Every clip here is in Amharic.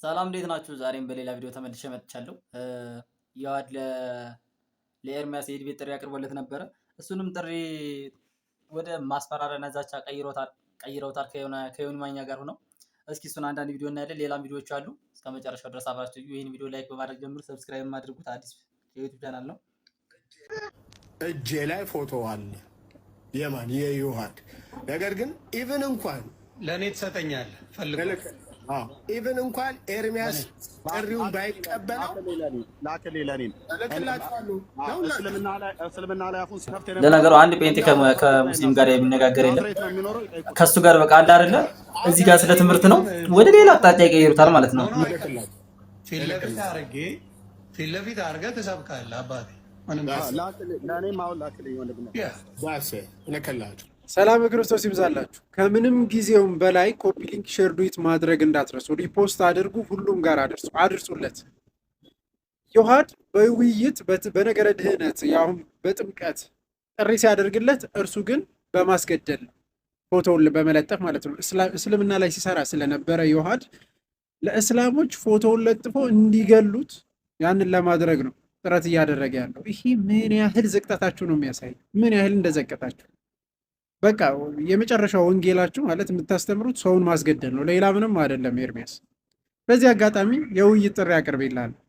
ሰላም እንዴት ናችሁ? ዛሬም በሌላ ቪዲዮ ተመልሼ መጥቻለሁ። ዮሐድ ለኤርሚያስ የኢድ ቤት ጥሪ አቅርቦለት ነበረ። እሱንም ጥሪ ወደ ማስፈራሪያና ዛቻ ቀይረውታል ከዮኒ ማኛ ጋር ሆነው። እስኪ እሱን አንዳንድ ቪዲዮ እናያለን። ሌላም ቪዲዮዎች አሉ። እስከ መጨረሻው ድረስ አብራችሁ ይህን ቪዲዮ like በማድረግ ጀምሩ። Subscribe አድርጉት። አዲስ የ YouTube channel ነው። እጄ ላይ ፎቶ አለ የማን የዮሐድ። ነገር ግን even እንኳን ለእኔ ትሰጠኛለህ ፈልጎ Even እንኳን ኤርሚያስ ጥሪውን ባይቀበለው ላክልኝ ለእኔም። እልክላችኋለሁ። እስልምና ላይ አፉን ሲከፍት ለነገሩ አንድ ጴንጤ ከሙስሊም ጋር የሚነጋገር የለም። ናዝሬት ነው የሚኖረው። ይጠይቁት። ከእሱ ጋር በቃ አለ አይደለ? እዚህ ጋር ስለ ትምህርት ነው፣ ወደ ሌላ አቅጣጫ ይቀይሩታል ማለት ነው። ፊት ለፊት አድርጌ ፊት ለፊት አድርገህ ትሰብካለህ አባቴ። ምንም ላክልኝ፣ ለእኔም አሁን ላክልኝ ወንድምነት። ዛሴ እልክላችሁ። ሰላም ክርስቶስ ይብዛላችሁ። ከምንም ጊዜውም በላይ copy link፣ share፣ duet ማድረግ እንዳትረሱ። Repost አድርጉ፣ ሁሉም ጋር አድርሱ፣ አድርሱለት። ዮሐድ በውይይት በነገረ ድህነት ያሁን በጥምቀት ጥሪ ሲያደርግለት እርሱ ግን በማስገደል ፎቶውን በመለጠፍ ማለት ነው። እስልምና ላይ ሲሰራ ስለነበረ ዮሐድ ለእስላሞች ፎቶውን ለጥፎ እንዲገሉት ያንን ለማድረግ ነው ጥረት እያደረገ ያለው። ይሄ ምን ያህል ዝቅጠታችሁ ነው የሚያሳይ፣ ምን ያህል እንደዘቀጣችሁ። በቃ የመጨረሻው ወንጌላችሁ ማለት የምታስተምሩት ሰውን ማስገደል ነው፣ ሌላ ምንም አይደለም። ኤርሚያስ በዚህ አጋጣሚ የውይይት ጥሪ አቅርቤልሃለሁ።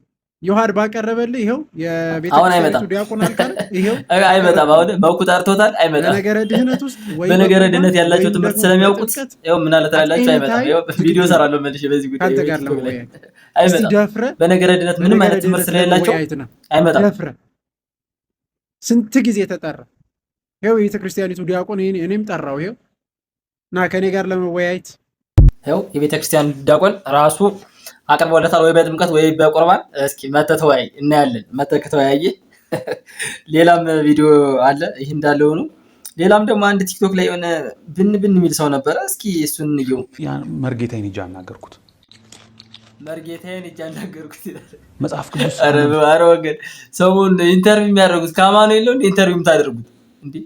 ዮሐድ ባቀረበልህ ይኸው አሁን የቤተክርስቲያኒቱ አይመጣም። ዲያቆን አልካል ይኸው አይመጣም። አሁን መኩ ጠርቶታል። አይመጣም። በነገረ ድህነት ውስጥ ወይ በነገረ በቁርባን ድህነት ያላቸው ወይም ትምህርት ደግሞ ስለሚያውቁት በጥምቀት ይኸው ምን አለ ትላላችሁ? አይመጣም። ይኸው ቪዲዮ እሰራለሁ መልሼ በዚህ ጉዳይ ከአንተ ጋር ቲክቶክ ላይ። ለመወያየት እስቲ አይመጣም። ደፍረህ በነገረ ድህነት ምንም በነገረ አይነት ትምህርት ድህነት ስለሌላቸው ለመወያየት ነው። አይመጣም። ደፍረህ ስንት ጊዜ ተጠራ። ይኸው የቤተ ክርስቲያኒቱ ዲያቆን እኔም ጠራው። ይኸው ና ከእኔ ጋር ለመወያየት። ይኸው የቤተ ክርስቲያን ዲያቆን ራሱ አቅርቦለታል፣ ወይ በጥምቀት ወይ በቁርባን። እስኪ መተህ ተወያይ፣ እናያለን። መተህ ከተወያየ ሌላም ቪዲዮ አለ። ይህ እንዳለ ሆኖ ሌላም ደግሞ አንድ ቲክቶክ ላይ የሆነ ብን ብን የሚል ሰው ነበረ። እስኪ እሱን እንየው። ያን መርጌታዬን ሂጄ አናገርኩት። መርጌታዬን ሂጄ አናገርኩት ይላል። መጽሐፍ ቅዱስ ኧረ ወገን፣ ሰሞኑን interview የሚያደርጉት ከአማኑኤል ነው እንደ interview የምታደርጉት እንዴ?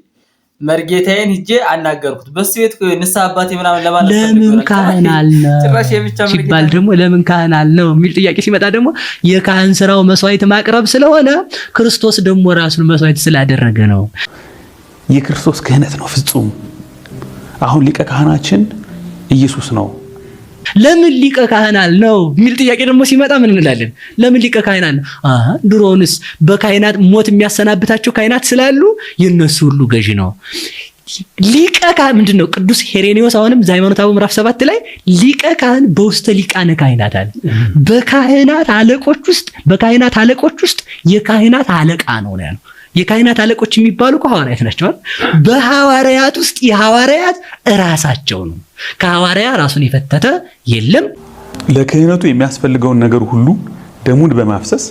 መርጌታዬን ሂጄ አናገርኩት። በሱ ቤት ንስሐ አባቴ ምናምን ለማለት ፈልጎ ለምን ይሆናል። ካህን አልነው ጭራሽ የብቻ ሲባል መርጌታ ደግሞ ለምን ካህን አልነው የሚል ጥያቄ ሲመጣ ደግሞ የካህን ስራው መስዋዕት ማቅረብ ስለሆነ ክርስቶስ ደግሞ ራሱን መስዋዕት ስላደረገ ነው። የክርስቶስ ክህነት ነው ፍጹም። አሁን ሊቀ ካህናችን ኢየሱስ ነው። ለምን ሊቀ ካህን አልነው የሚል ጥያቄ ደግሞ ሲመጣ ምን እንላለን? ለምን ሊቀ ካህን አልነው? አሃ ድሮውንስ በካህናት ሞት የሚያሰናብታቸው ካህናት ስላሉ የነሱ ሁሉ ገዢ ነው። ሊቀ ካህን ምንድን ነው? ቅዱስ ሄሬኔዎስ አሁንም ዘሃይማኖተ አበው ምዕራፍ 7 ላይ ሊቀ ካህን በውስተ ሊቃነ ካህናት አለ። በካህናት አለቆች ውስጥ የካህናት አለቃ ነው ነው ያለው። የካህናት አለቆች የሚባሉ እኮ ሐዋርያት ናቸው አይደል? በሐዋርያት ውስጥ የሐዋርያት እራሳቸው ነው። ከሐዋርያ ራሱን የፈተተ የለም። ለክህነቱ የሚያስፈልገውን ነገር ሁሉ ደሙን በማፍሰስ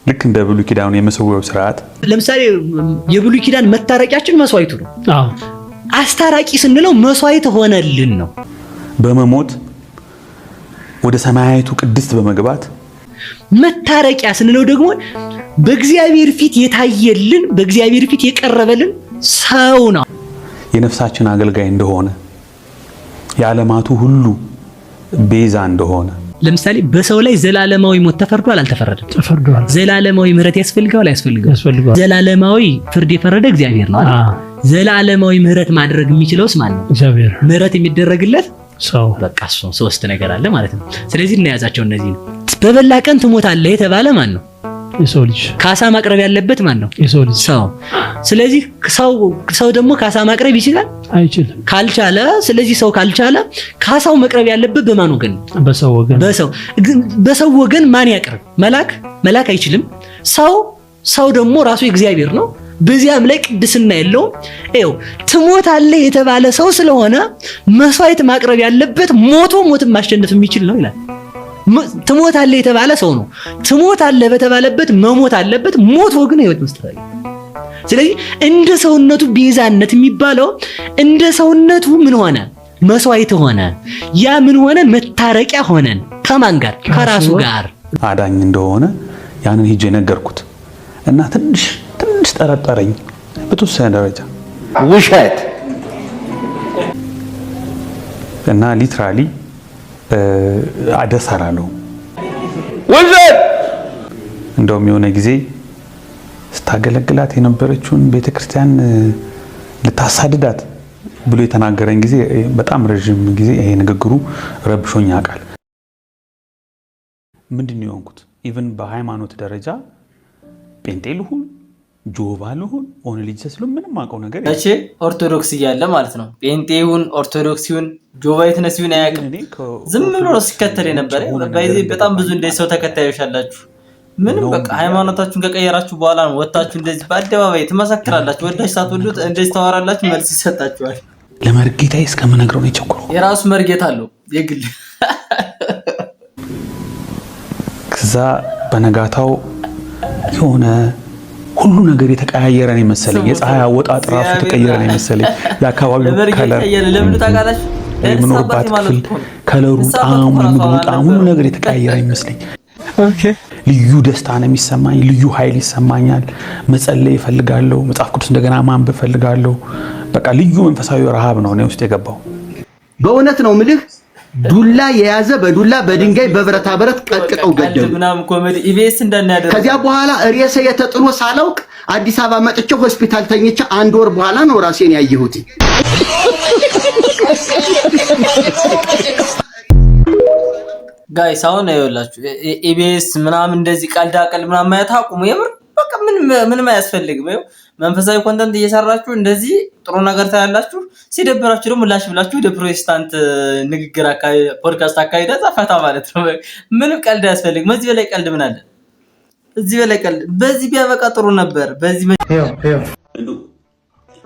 ልክ እንደ ብሉይ ኪዳኑ የመሰዊያው ስርዓት። ለምሳሌ የብሉይ ኪዳን መታረቂያችን መስዋዕቱ ነው። አስታራቂ ስንለው መስዋዕት ሆነልን ነው። በመሞት ወደ ሰማያዊቱ ቅድስት በመግባት መታረቂያ ስንለው ደግሞ በእግዚአብሔር ፊት የታየልን፣ በእግዚአብሔር ፊት የቀረበልን ሰው ነው። የነፍሳችን አገልጋይ እንደሆነ፣ የዓለማቱ ሁሉ ቤዛ እንደሆነ። ለምሳሌ በሰው ላይ ዘላለማዊ ሞት ተፈርዷል አልተፈረደም? ተፈርዷል። ዘላለማዊ ምሕረት ያስፈልገዋል አያስፈልገውም? ያስፈልገዋል። ዘላለማዊ ፍርድ የፈረደ እግዚአብሔር ነው አይደል? ዘላለማዊ ምሕረት ማድረግ የሚችለውስ ማን ነው? እግዚአብሔር። ምሕረት የሚደረግለት ሰው። በቃ እሱ ሶስት ነገር አለ ማለት ነው። ስለዚህ እናያዛቸው እነዚህ ነው። በበላ ቀን ትሞታለህ የተባለ ማን ነው? የሰው ልጅ። ካሳ ማቅረብ ያለበት ማን ነው? የሰው ልጅ። ሰው። ስለዚህ ሰው ደግሞ ካሳ ማቅረብ ይችላል? አይችልም። ካልቻለ፣ ስለዚህ ሰው ካልቻለ ካሳው መቅረብ ያለበት በማን ወገን ነው? በሰው ወገን። በሰው ወገን ማን ያቅርብ? መልአክ? መልአክ አይችልም። ሰው ደግሞ ራሱ እግዚአብሔር ነው። በዚያም ላይ ቅድስና የለውም። ይኸው ትሞታለህ የተባለ ሰው ስለሆነ መስዋዕት ማቅረብ ያለበት ሞቶ ሞትን ማሸነፍ የሚችል ነው ይላል። ትሞታለህ የተባለ ሰው ነው። ትሞታለህ በተባለበት መሞት አለበት። ሞቶ ግን ህይወት መስጠት አለበት። ስለዚህ እንደ ሰውነቱ ቤዛነት የሚባለው እንደ ሰውነቱ ምን ሆነ? መስዋዕት ሆነ። ያ ምን ሆነ? መታረቂያ ሆነን። ከማን ጋር? ከራሱ ጋር። አዳኝ እንደሆነ ያንን ሂጄ ነገርኩት እና ትንሽ ትንሽ ጠረጠረኝ በተወሰነ ደረጃ። ውሸት። እና literally ደስ አላለውም። ውሸት። እንደውም የሆነ ጊዜ ስታገለግላት የነበረችውን ቤተክርስቲያን ልታሳድዳት ብሎ የተናገረኝ ጊዜ በጣም ረዥም ጊዜ ይሄ ንግግሩ ረብሾኝ ያውቃል። ምንድን ነው የሆንኩት? Even በሃይማኖት ደረጃ ጴንጤ ልሁን፣ ጆቫ ልሁን፣ Only Jesus ልሁን፣ ምንም አውቀው ነገር መቼ ኦርቶዶክስ እያለ ማለት ነው። ጴንጤ ይሁን፣ ኦርቶዶክስ ይሁን፣ Jehovah Witness ይሁን አያውቅም። ዝም ብሎ ነው ሲከተል የነበረ። በዚህ በጣም ብዙ እንደዚህ ሰው ተከታዮች አላችሁ። ምንም በቃ ሃይማኖታችሁን ከቀየራችሁ በኋላ ነው ወታችሁ እንደዚህ በአደባባይ ትመሰክራላችሁ። ወዳችሁ ሳትወዱት እንደዚህ ታወራላችሁ፣ መልስ ይሰጣችኋል። ለመርጌታዬ እስከምነግረው ነው የቸኮልኩት። የራሱ መርጌታ አለው የግል። ከዛ በነጋታው የሆነ ሁሉ ነገር የተቀያየረ ነው የመሰለኝ። የፀሐይ አወጣጥ ራሱ የተቀየረ ነው የመሰለኝ። የአካባቢው color፣ የምኖርባት ክፍል color ኡ፣ ጣዕሙ፣ የምግቡ ጣዕም፣ ሁሉ ነገር የተቀያየረ ይመስለኝ። ልዩ ደስታ ነው የሚሰማኝ። ልዩ ኃይል ይሰማኛል። መጸለይ እፈልጋለሁ። መጽሐፍ ቅዱስ እንደገና ማንበብ እፈልጋለሁ። በቃ ልዩ መንፈሳዊ ረሃብ ነው እኔ ውስጥ የገባው። በእውነት ነው ምልህ፣ ዱላ የያዘ በዱላ፣ በድንጋይ፣ በብረታ ብረት ቀጥቅጠው ገደሉ። ምናምን ኮሜዲ ኢቢኤስ እንዳናያደርግ። ከዚያ በኋላ ሬሳ የተጥሎ ሳላውቅ አዲስ አበባ መጥቼ ሆስፒታል ተኝቼ አንድ ወር በኋላ ነው ራሴን ያየሁት። Guys፣ አሁን ይኸውላችሁ ኢቢኤስ ምናምን እንደዚህ ቀልዳ ቀልድ ምናምን ማየት አቁሙ። የምር በቃ ምንም አያስፈልግም። ይኸው መንፈሳዊ content እየሰራችሁ እንደዚህ ጥሩ ነገር ታያላችሁ። ሲደብራችሁ ደግሞ ላሽ ብላችሁ ወደ ፕሮቴስታንት ንግግር አካባቢ፣ ፖድካስት አካባቢ ፈታ ማለት ነው። ምንም ቀልድ አያስፈልግም። እዚህ በላይ ቀልድ ምን አለ? እዚህ በላይ ቀልድ በዚህ ቢያበቃ ጥሩ ነበር። በዚህ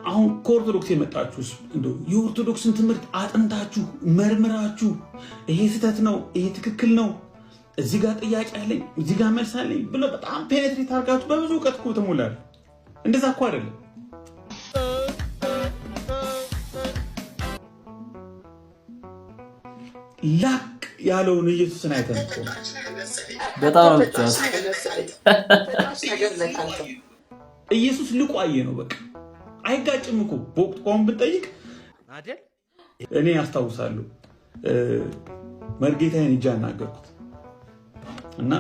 አሁን ከኦርቶዶክስ የመጣችሁ እንደው የኦርቶዶክስን ትምህርት አጥንታችሁ መርምራችሁ ይሄ ስህተት ነው፣ ይሄ ትክክል ነው፣ እዚህ ጋር ጥያቄ አለኝ፣ እዚህ ጋር መልስ አለኝ ብሎ በጣም penetrate አድርጋችሁ በብዙ እውቀት እኮ ትሞላለህ። እንደዛ እኮ አይደለም። ላቅ ያለውን ኢየሱስን አይተን እኮ ነው። በጣም ነው የምትጫወተው። ኢየሱስ ልቆ አየ ነው። በቃ አይጋጭም እኮ። በወቅቱ እንኳን ብንጠይቅ እኔ ያስታውሳለሁ፣ መርጌታዬን እጅ አናገርኩት እና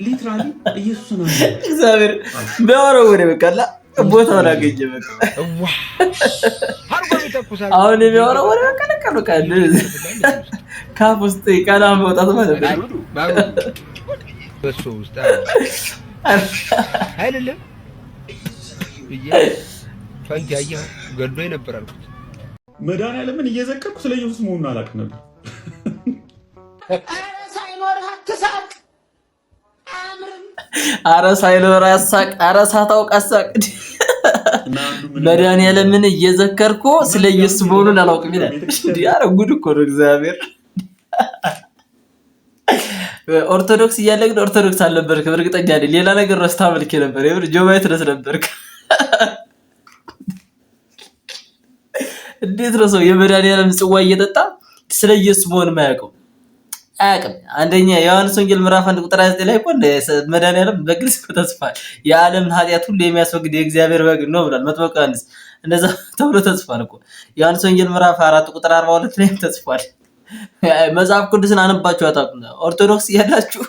literally ኢየሱስን አየ። እግዚአብሔር ቢያወራው ወደ በቃ ቦታውን አገኘ። በቃ አሁን የሚያወራው ወደ በቃ ለቃ በቃ ካፍ ውስጥ ቀላ መውጣት ማለት ነው። በሶ ውስጥ አይደለም ብዬ ፈንት ያየኸው ገድሎኝ ነበር አልኩት። መድኃኒዓለምን እየዘከርኩ ስለ ኢየሱስ መሆኑን አላውቅም ነበር። አረ ሳይኖር አሳቅ፣ አረ ሳታውቅ አሳቅ። መድኃኒዓለምን እየዘከርኩ ስለ ኢየሱስ መሆኑን አላውቅም ይላል። እንዲህ አረ ጉድ እኮ ነው እግዚአብሔር። ኦርቶዶክስ እያለ ግን ኦርቶዶክስ አልነበርክም፣ እርግጠኛ ነኝ። ሌላ ነገር ረስታ መልክ ነበር። የምር Jehovah Witness ነበርክ። እንዴት ነው ሰው የመድኃኒዓለም ጽዋ እየጠጣ ስለ ኢየሱስ መሆን የማያውቀው? አያውቅም። አንደኛ የዮሐንስ ወንጌል ምዕራፍ 1 ቁጥር 29 ላይ እኮ መድኃኒዓለም በግልጽ እኮ ተጽፏል። የዓለምን ኃጢአት ሁሉ የሚያስወግድ የእግዚአብሔር በግ ነው ብሏል መጥምቁ ዮሐንስ። እንደዛ ተብሎ ተጽፏል እኮ። ዮሐንስ ወንጌል ምዕራፍ 4 ቁጥር 42 ላይም ተጽፏል። መጽሐፍ ቅዱስን አንባችሁ አታውቁም። ኦርቶዶክስ እያላችሁ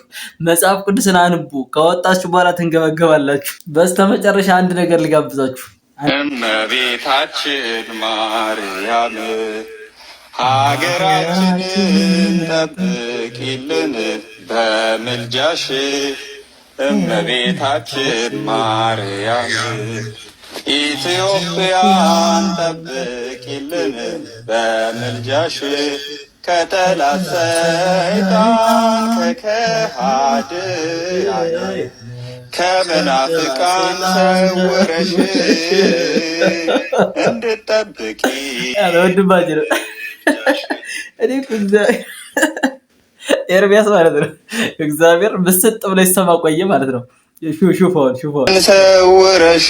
መጽሐፍ ቅዱስን አንቡ። ከወጣችሁ በኋላ ትንገበገባላችሁ። በስተመጨረሻ አንድ ነገር ልጋብዛችሁ። እመቤታችን ማርያም ሀገራችንን ጠብቂልን በምልጃሽ፣ እመቤታችን ማርያም ኢትዮጵያን ጠብቂልን በምልጃሽ፣ ከጠላት ሰይጣን ከከሃድያን ከመናፍቃን ሰውረሽ እንድጠብቂ። ወንድማችን ነው። እኔ እኮ እግዚአብሔር ኤርሚያስ ማለት ነው። እግዚአብሔር ምስጥ ብሎ ይሰማ ቆየ ማለት ነው። ሹፈውን ሹፈውን ሰውረሽ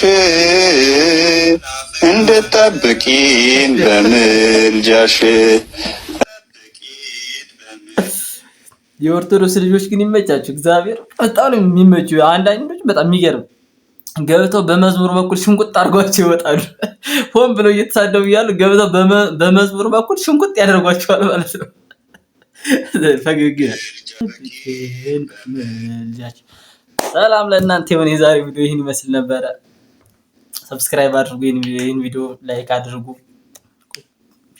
እንድጠብቂን በምልጃሽ። የኦርቶዶክስ ልጆች ግን ይመቻችሁ። እግዚአብሔር በጣም ነው የሚመቹ። አንዳንዶች በጣም የሚገርም ገብተው በመዝሙር በኩል ሽንቁጥ አድርጓቸው ይወጣሉ። ሆን ብለው እየተሳደቡ እያሉ ገብተው በመዝሙር በኩል ሽንቁጥ ያደርጓቸዋል ማለት ነው። ፈገግ ይላል። ሰላም ለእናንተ የሆነ የዛሬ ቪዲዮ ይህን ይመስል ነበረ። Subscribe አድርጉ፣ ይህን ቪዲዮ like አድርጉ፣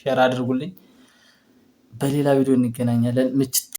share አድርጉልኝ። በሌላ ቪዲዮ እንገናኛለን። ምችት።